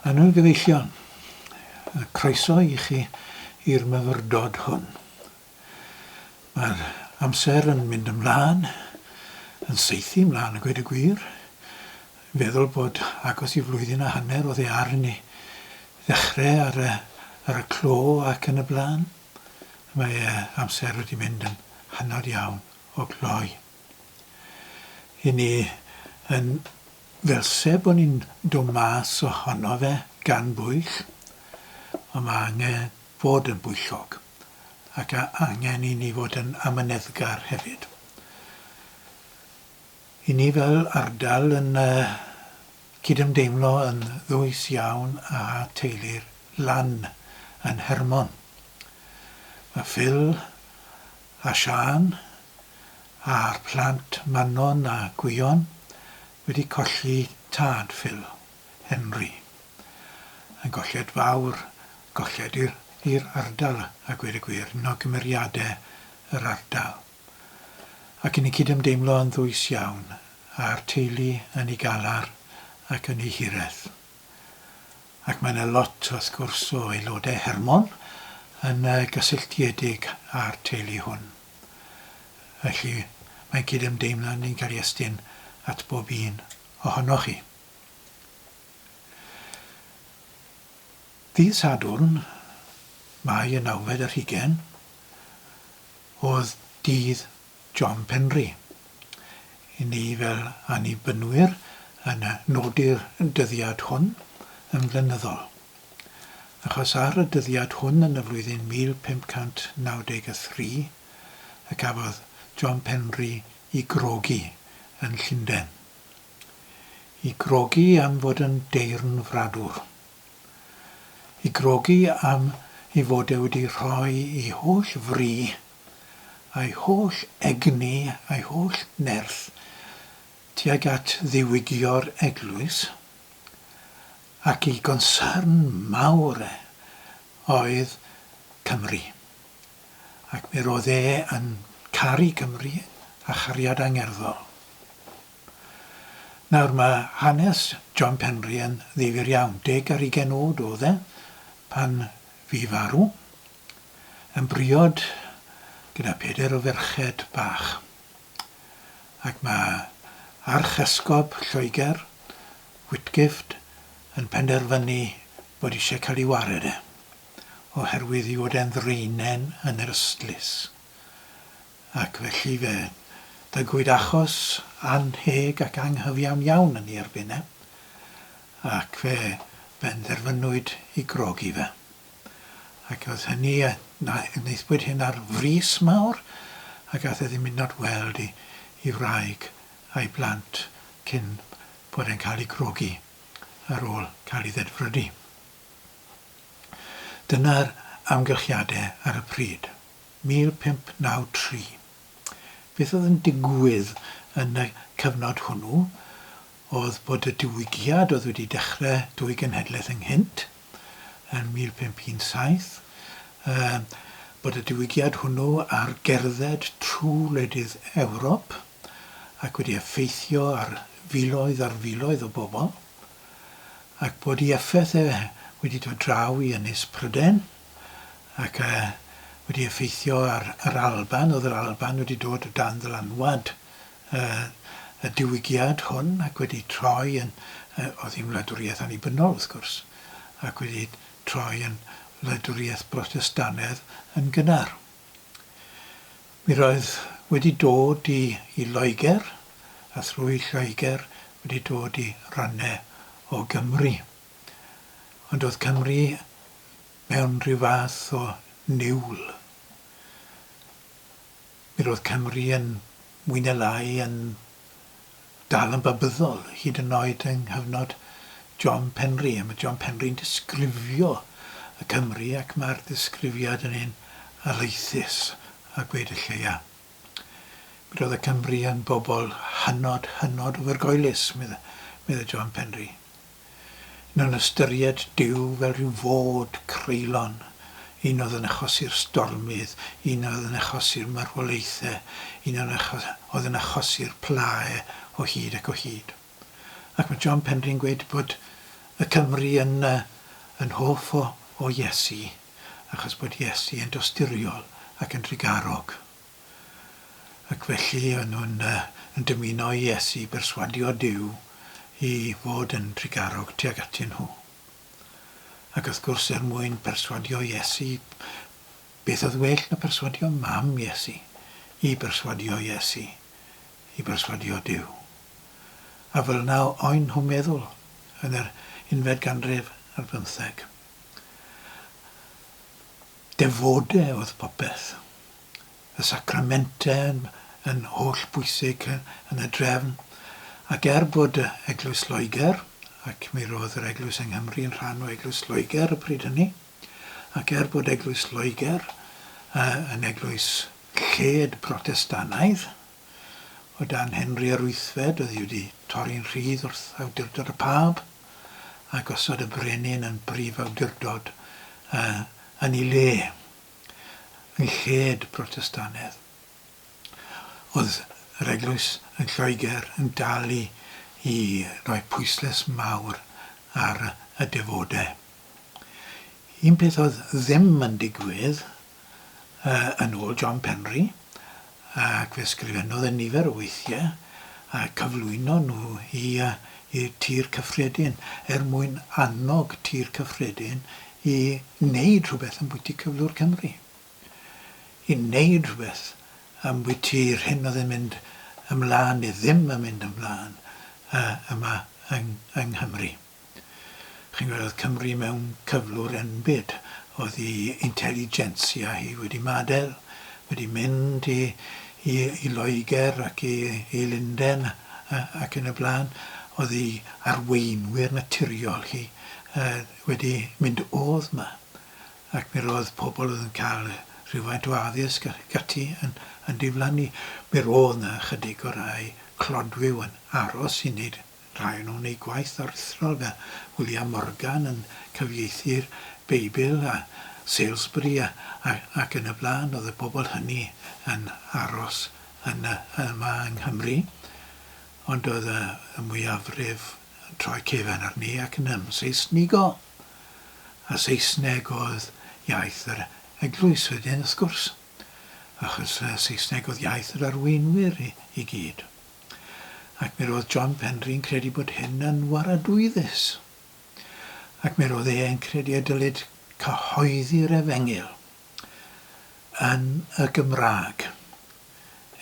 Annwyl gyfeillion, croeso i chi i'r myfyrdod hwn. Mae'r amser yn mynd ymlaen, yn saethu ymlaen a gweud y gwir. Feddwl bod agos i flwyddyn a hanner oddi ar i ni ddechrau ar y, ar y clo ac yn y blaen. Mae amser wedi mynd yn hynod iawn o gloi. I ni yn Felse bod ni'n dod mas ohono fe gan bwyll, ond mae angen bod yn bwyllog, ac angen i ni fod yn amyneddgar hefyd. I ni fel ardal yn cydymdeimlo yn ddwys iawn â teulu'r Lan yn Hermon. Mae Phil a Siân a'r plant Manon a Gwion wedi colli tad Phil, Henry. Yn golled fawr, golled i'r i'r ardal a gweud y gwir, un o gymeriade yr ardal. Ac i ni cydymdeimlo yn ddwys iawn â'r teulu yn ei galar ac yn ei hiraeth. Ac mae yna lot, wrth gwrs, o aelodau Hermon yn gysylltiedig â'r teulu hwn. Felly, mae'n cydymdeimlad ni'n cael ei estyn at bob un ohonoch chi. Ddydd Sadwrn, Mai y nawfed ar hugain, oedd dydd John Penry. I ni fel Annibynwyr yn nodi'r dyddiad hwn yn flynyddol. Achos ar y dyddiad hwn yn y flwyddyn 1593 y cafodd John Penry 'i grogi yn Llundain. 'I grogi am fod yn deyrnfradwr. 'I grogi am 'i fod e wedi rhoi 'i holl fri a'i holl egni a'i holl nerth tuag at ddiwygio'r eglwys, ac ei gonsyrn mawr e oedd Cymru. Ac mi roedd e yn caru Cymru â chariad angerddol. Nawr mae hanes John Penry yn ddifyr iawn. Deg ar ugain oed oedd e pan fu farw. Yn briod gyda peder o ferched bach. Ac mae Archesgob Lloegr, Whitgift, yn penderfynu bod eisiau cael ei wared e, oherwydd ei fod e'n ddraenen yn yr ystlys. Ac felly fe ddygwyd achos annheg ac anghyfiawn iawn yn ei erbyn e, ac fe benderfynwyd i grogi fe. Ac oedd hynny, wnaethpwyd hyn ar frys mawr, ac aeth e ddim hyd yn oed weld i, i wraig a'i blant cyn bod e'n cael ei grogi ar ôl cael ei ddedfrydu. Dyna'r amgylchiadau ar y pryd. 1593. Beth oedd yn digwydd yn y cyfnod hwnnw oedd bod y diwygiad oedd wedi dechrau dwy genhedlaeth ynghynt, yn 1517, bod y diwygiad hwnnw ar gerdded trwy wledydd Ewrop ac wedi effeithio ar filoedd ar filoedd o bobl, ac bod ei effaith e wedi dod draw i Ynys Prydain ac wedi effeithio ar yr Alban, oedd yr Alban wedi dod o dan ddylanwad y diwygiad hwn ac wedi troi yn, oedd hi'n wladwriaeth annibynnol wrth gwrs, ac wedi troi yn wladwriaeth Brotestanedd yn gynnar. Mi roedd wedi dod i, i Loegr, a thrwy Lloegr wedi dod i rannau o Gymru. Ond oedd Cymru mewn rhyw fath o niwl. Mi roedd Cymru yn mwy na lai yn dal yn Babyddol, hyd yn oed yng nghyfnod John Penry. A mae John Penry'n disgrifio y Cymry ac mae'r ddisgrifiad yn un alaethus a gweud y lleia. Mi roedd y Cymry yn bobl hynod, hynod ofergoelus, medde John Penry. Nhw'n ystyried Duw fel rhyw fod creulon, un oedd yn achosi'r stormydd, un oedd yn achosi'r marwolaethau, un oedd yn achosi'r plâu o hyd ac o hyd. Ac mae John Penry'n gweud bod y Cymry yn, yn hoff o, o Iesu, achos bod Iesu yn dosturiol ac yn drugarog. Ac felly o'n nhw'n yn dymuno i Iesu berswadio Duw i fod yn drugarog tuag atyn nhw. Ac wrth gwrs er mwyn perswadio Iesu, beth oedd well na perswadio mam Iesu i berswadio Iesu i berswadio Duw? A fel yna oen nhw'n meddwl yn yr unfed ganrif ar bymtheg. Defode oedd popeth. Y sacramente yn, yn holl bwysig yn y drefn. Ac er bod Eglwys Loegr, ac mi roedd yr Eglwys yng Nghymru yn rhan o Eglwys Loegr y pryd hynny, ac er bod Eglwys Loegr uh, yn eglwys lled Protestanaidd, o dan Henry yr Wythfed, oedd hi wedi torri'n rhydd wrth awdurdod y Pab, a gosod y brenin yn brif awdurdod uh, yn ei le, yn lled Protestanedd. Oedd yr eglwys yn Lloegr yn dal i, i roi pwyslais mawr ar y defodau. Un peth oedd ddim yn digwydd yn ôl John Penry, ac fe sgrifennodd e nifer o weithiau, a cyflwyno nhw i i'r Tŷ'r Cyffredin, er mwyn annog Tŷ'r Cyffredin i wneud rhywbeth ambwyty cyflwr Cymru. I wneud rhywbeth ambwyty'r hyn oedd yn mynd ymlaen neu ddim yn mynd ymlaen yma yng, yng Nghymru. Chi'n gweld, oedd Cymru mewn cyflwr enbyd. Oedd ei intelligentsia hi wedi madael, wedi mynd i, i, i Loegr ac i, i Lunden ac yn y blaen. Oedd ei arweinwyr naturiol hi wedi mynd odd 'ma. Ac mi roedd pobl oedd yn cael rhywfaint o addysg ac ati yn, yn diflannu. Mi roedd 'na ychydig o rai clodwiw yn aros i wneud Rhai o'n nhw'n wneud gwaith aruthrol fel William Morgan yn cyfieithu'r Beibl a Salesbury a, a, ac yn y blaen. Oedd y bobl hynny yn aros yn, yma yng Nghymru, ond oedd y, y mwyafrif yn troi cefen arni ac yn ymseisnigo. A Saesneg oedd iaith yr eglwys wedyn, wrth gwrs, achos Saesneg oedd iaith yr arweinwyr i, i gyd. Ac mi roedd John Penry'n credu bod hyn yn waradwyddus. Ac mi roedd e'n credu y dylid cyhoeddi'r efengyl yn y Gymraeg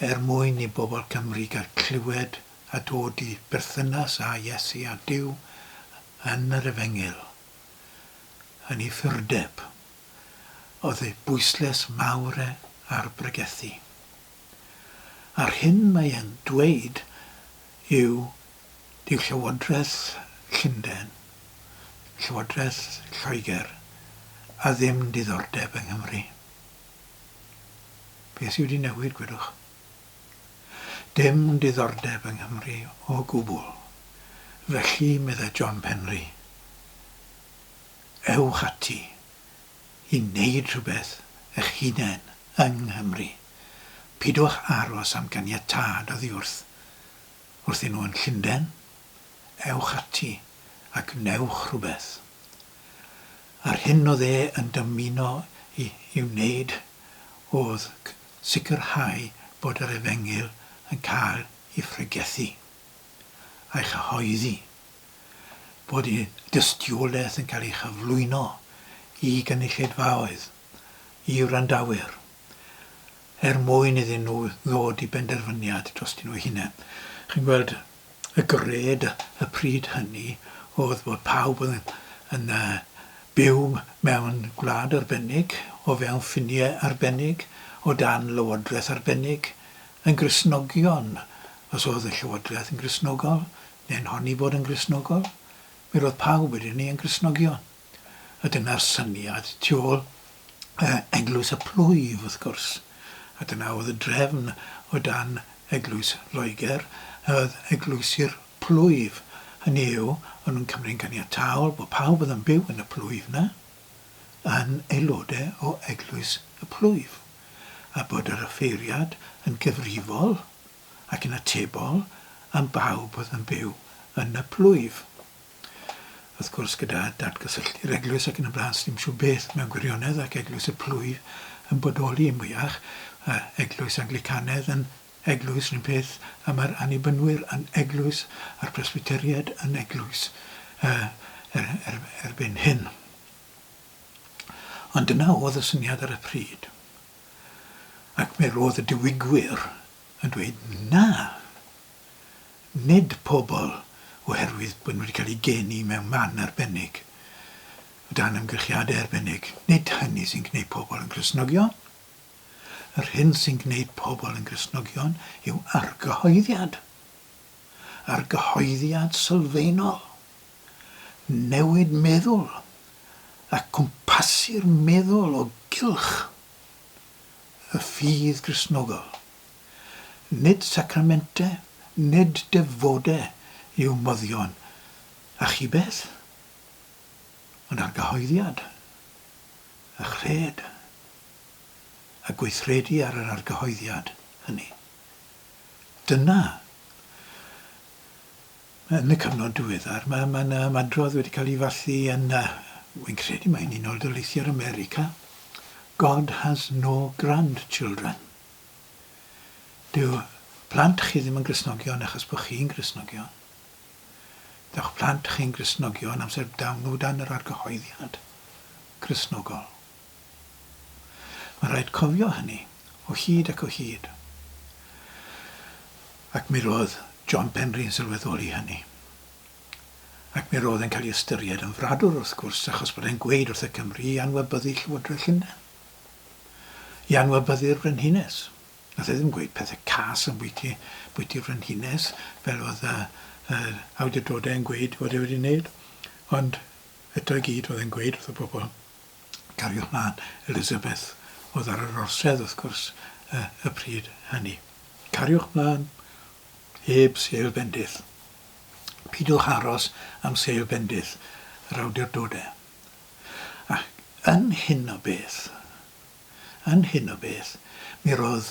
er mwyn i bobl Cymru gael clywed a dod i berthynas â Iesu a Duw yn yr efengyl, yn ei phurdeb. Oedd ei bwyslais mawr e ar bregethu. A'r hyn mae e'n dweud yw dyw Llywodraeth Llundain, Llywodraeth Lloegr, a ddim diddordeb yng Nghymru. Beth sydd wedi newid, gwedwch? Dim diddordeb yng Nghymru o gwbl. Felly, meddai John Penry, ewch ati i wneud rhywbeth eich hunain yng Nghymru. Pidwch aros am ganiatâd oddi wrth wrthyn nhw yn Llundain. Ewch ati a gwnewch rhywbeth. A'r hyn oedd e yn dymuno i i wneud oedd sicrhau bod yr efengyl yn cael ei phregethu a'i chyhoeddi. bod y dystiolaeth yn cael ei chyflwyno i gynulleidfaoedd, i wrandawyr, er mwyn iddyn nhw ddod i benderfyniad drostyn nhw eu hunain. Chi'n gweld, y gred y pryd hynny oedd bod pawb oedd yn, yn byw mewn gwlad arbennig, o fewn ffiniau arbennig, o dan lywodraeth arbennig, yn Gristnogion, os oedd y llywodraeth yn Gristnogol, neu'n honni bod yn Gristnogol, mi roedd pawb wedyn 'ny yn Gristnogion. A dyna'r syniad tu ôl Eglwys y Plwyf, wrth gwrs. A dyna oedd y drefn o dan Eglwys Loegr, oedd eglwysi'r plwyf. Hynny yw, o'n nhw'n cymryd yn ganiataol bod pawb oedd yn byw yn y plwyf 'na yn aelodau o Eglwys y Plwyf, a bod yr offeiriad yn gyfrifol ac yn atebol am bawb oedd yn byw yn y plwyf. Wrth gwrs, gyda datgysylltu'r eglwys ac yn y blaen, sdim siŵr beth mewn gwirionedd, ac eglwys y plwyf yn bodoli mwyach, eglwys Anglicanedd yn eglwys rhywun peth, a mae'r Annibynwyr yn eglwys, a'r Presbyteriaid yn eglwys er, er, erbyn hyn. Ond dyna oedd y syniad ar y pryd. Ac mi roedd y diwygwyr yn dweud, na, nid pobl oherwydd bod nhw wedi cael eu geni mewn man arbennig, o dan amgylchiadau arbennig, nid hynny sy'n gwneud pobl yn Gristnogion. Yr hyn sy'n gwneud pobl yn Gristnogion yw argyhoeddiad. Argyhoeddiad sylfaenol. Newid meddwl a cwmpasu'r meddwl o gylch y ffydd Gristnogol. Nid sacramente, nid defode yw moddion archubeth, ond argyhoeddiad a chred a gweithredu ar yr argyhoeddiad hynny. Dyna, yn y cyfnod diweddar, mae, mae yna ymadrodd wedi cael ei fathu yn, wy'n credu mae'n Unol Daleithiau'r America, God has no grandchildren. Dyw plant chi ddim yn Gristnogion achos bod chi'n Gristnogion. Dewch plant chi'n Gristnogion amser dawn nhw dan yr argyhoeddiad Gristnogol. Mae'n rhaid cofio hynny, o hyd ac o hyd. Ac mi roedd John Penry yn sylweddoli hynny. Ac mi roedd e'n cael ei ystyried yn fradwr, wrth gwrs, achos bod e'n gweud wrth y Cymry i anwybyddu Llywodraeth Llundain. I anwybyddu'r Frenhines. Nath e ddim gweud pethau cas am bwyty, bwyty'r Frenhines, fel oedd y, y awdurdodau yn gweud fod e wedi wneud. Ond eto i gyd oedd e'n gweud wrth y bobl, cariwch mlaen, Elizabeth oedd ar yr orsedd, wrth gwrs, y, y pryd hynny. Cariwch mlaen, heb sêl bendith. Pidwch aros am sêl bendith yr awdurdodau. Ac yn hyn o beth, yn hyn o beth, mi roedd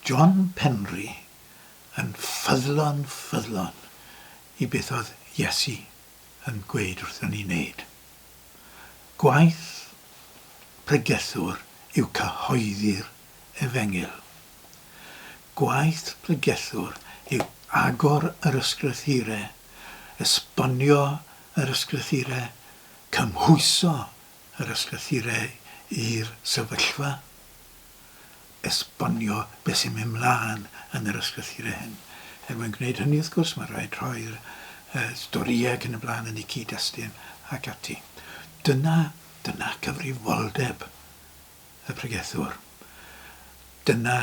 John Penry yn ffyddlon, ffyddlon i beth oedd Iesu yn gweud wrthon ni wneud. Gwaith pregethwr yw cyhoeddi'r efengyl. Gwaith pregethwr yw agor yr ysgrythurau, esbonio yr ysgrythurau, cymhwyso yr ysgrythurau i'r sefyllfa, esbonio beth sy'n mynd mlaen yn yr ysgrythurau hyn. Er mwyn gwneud hynny, wrth gwrs, mae rhaid rhoi'r storïau ac yn y blaen yn eu cyd-destun ac ati. Dyna, dyna cyfrifoldeb y pregethwr. Dyna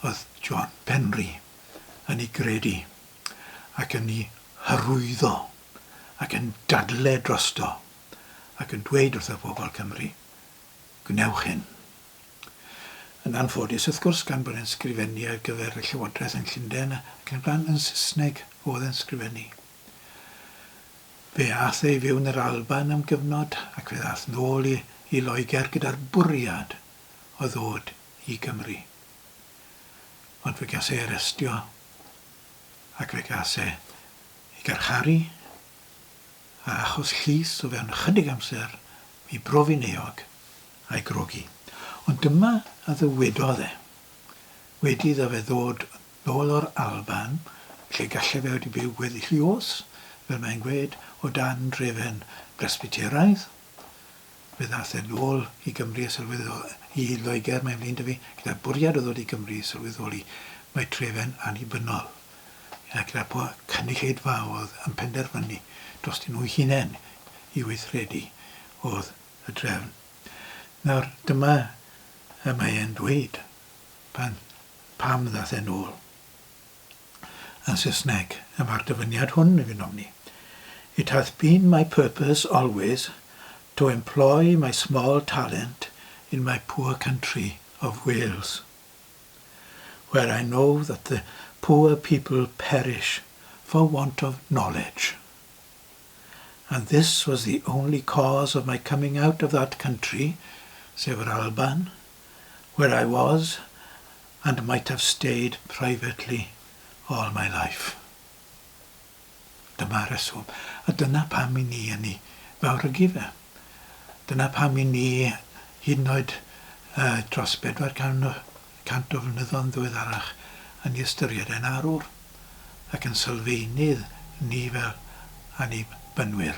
oedd John Penry yn ei gredu ac yn ei hyrwyddo ac yn dadle drosto ac yn dweud wrth y bobl Cymru, gwnewch hyn. Yn anffodus, wrth gwrs, gan bod e'n sgrifennu ar gyfer y llywodraeth yn Llundain ac yn y blaen, yn Saesneg oedd e'n sgrifennu. Fe ath e i fyw yn yr Alban am gyfnod ac fe ddath nôl i i Loegr gyda'r bwriad o ddod i Gymru. Ond fe gas ei arestio ac fe gas e ei garcharu a achos llys o fewn ychydig amser mi brofi'n euog a'i grogi. Ond dyma a ddywedodd e wedi iddo fe ddod Nôl o'r Alban, lle galle fe wedi byw gweddill ei oes, fel mae'n gweud, o dan drefen Bresbyteraidd. Fe ddaeth e nôl i Gymru a sylweddoli, i Loegr, mae'n flin 'da fi, gyda'r bwriad o ddod i Gymru i sylweddoli mai trefen annibynnol, a gyda cynulleidfaoedd yn penderfynu drostyn nhw'u hunain i weithredu oedd y drefn. Nawr, dyma y mae e'n dweud pan Pam ddaeth e'n ôl? Yn Saesneg, y mae'r dyfyniad hwn i fynd ofni. It hath been my purpose always to employ my small talent in my poor country of Wales, where I know that the poor people perish for want of knowledge. And this was the only cause of my coming out of that country, sef yr Alban, where I was and might have stayed privately all my life. Dyma'r reswm. A dyna pam i ni yn ei, fawrygu fe. Dyna pam i ni, hyd yn oed dros 400 o flynyddoedd yn ddiweddarach, yn ei ystyried e'n arwr ac yn sylfaenydd ni fel Annibynwyr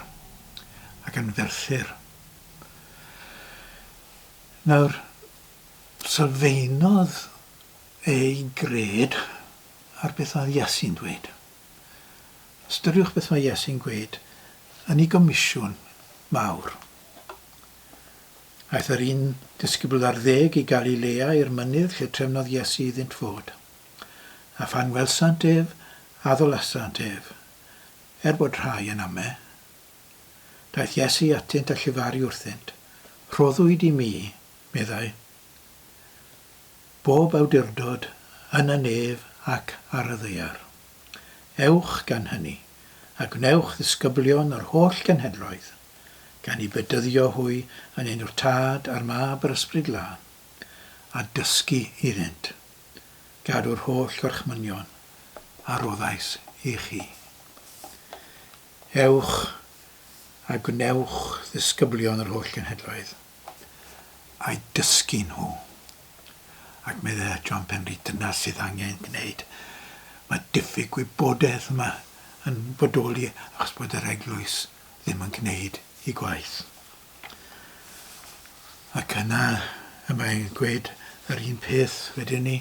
ac yn ferthyr. Nawr, sylfaenodd ei gred ar beth oedd Iesu'n dweud. Ystyriwch beth mae Iesu'n gweud yn ei gomisiwn mawr. Aeth yr un disgybl ar ddeg i Galilea i'r mynydd lle trefnodd Iesu iddynt fod. A phan welsant ef, addolasant ef, er bod rhai yn ame. Daeth Iesu atynt a llefaru wrthynt, Rhoddwyd i mi, meddai, bob awdurdod yn y nef ac ar y ddaear. Ewch, gan hynny, a gwnewch ddisgyblion yr holl genhedloedd, gan eu bedyddio hwy yn enw'r Tad a'r Mab a'r Ysbryd Glân, a dysgu iddynt gadw'r holl gorchmynion a roddais i chi. Ewch a gwnewch ddisgyblion yr holl genhedloedd, a'u dysgu nhw. Ac meddai John Penry, dyna sydd angen gwneud. Mae diffyg gwybodaeth yma yn bodoli achos bod yr eglwys ddim yn gwneud ei gwaith. Ac yna y mae'n gweud yr un peth wedyn ni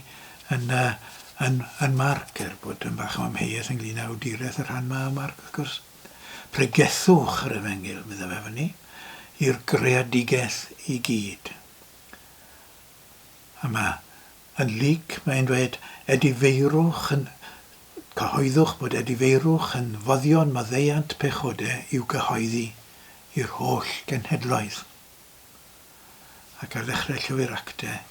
yn, uh, yn, yn Marc, er bod yn bach o amheuaeth ynglyn â awduraeth y rhan yma o Marc, wrth gwrs. Pregethwch yr efengyl, meddai fe fyny, i'r greadigaeth i gyd. A mae yn Luc, mae'n dweud, edifeirwch yn, cyhoeddwch bod edifeirwch yn foddion maddeuant pechode i'w gyhoeddi i'r holl genhedloedd. Ac ar ddechrau llyfr Actau,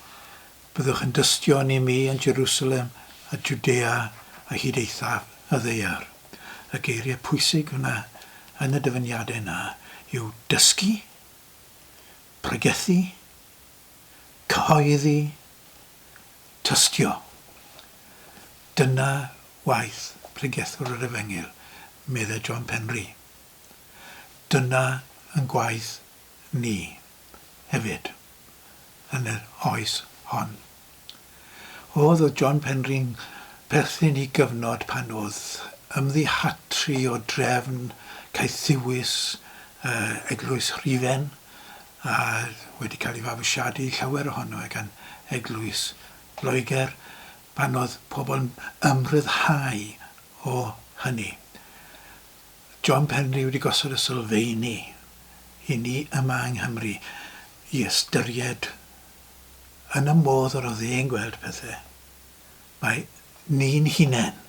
byddwch yn dystion i mi yn Jerusalem a Jwdea a hyd eithaf y ddaear. Y geiriau pwysig fyna yn y dyfyniadau yna yw dysgu, pregethu, cyhoeddi, tystio. Dyna waith pregethwr yr Efengyl, meddai John Penry. Dyna yn gwaith ni hefyd yn yr oes hon. Oedd oedd John Penry'n perthyn i gyfnod pan oedd ymddihatru o drefn caethiwus Eglwys Rhufain a wedi cael ei fabwysiadu llawer ohono e gan Eglwys Loegr pan oedd pobl yn ymryddhau o hynny. John Penry wedi gosod y sylfeini i ni yma yng Nghymru i ystyried yn y modd yr oedd e'n gweld pethau, mai ni'n hunain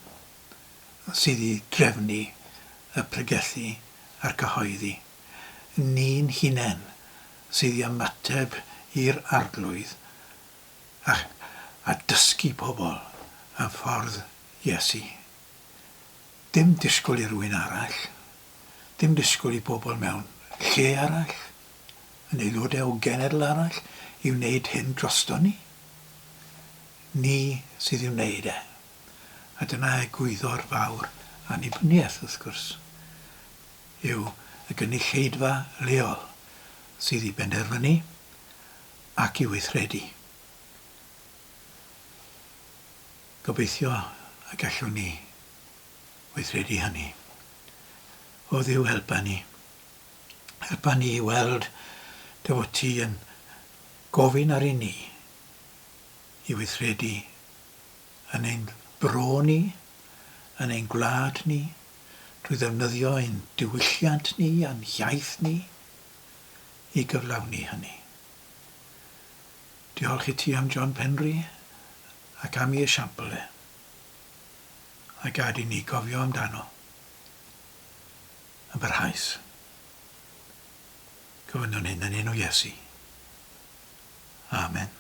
sydd i drefnu y pregethu a'r cyhoeddi, ni'n hunain sydd i ymateb i'r Arglwydd a a dysgu pobl am ffordd Iesu. Dim disgwyl i rywun arall, dim disgwyl i bobl mewn lle arall, yn aelodau o genedl arall, i wneud hyn droston ni. Ni sydd i'w wneud e. A dyna egwyddor fawr annibyniaeth, wrth gwrs, yw y gynulleidfa leol sydd i benderfynu ac i weithredu. Gobeithio y gallwn ni weithredu hynny. O Dduw helpa ni. Helpa ni i weld dy fod ti yn gofyn ar i ni i weithredu yn ein bro ni, yn ein gwlad ni, drwy ddefnyddio ein diwylliant ni a'n hiaith ni i gyflawni hynny. Diolch i ti am John Penry ac am ei esiampl e. A gad i ni gofio amdano yn barhaus. Gofynnwn hyn yn enw Iesu. Amen.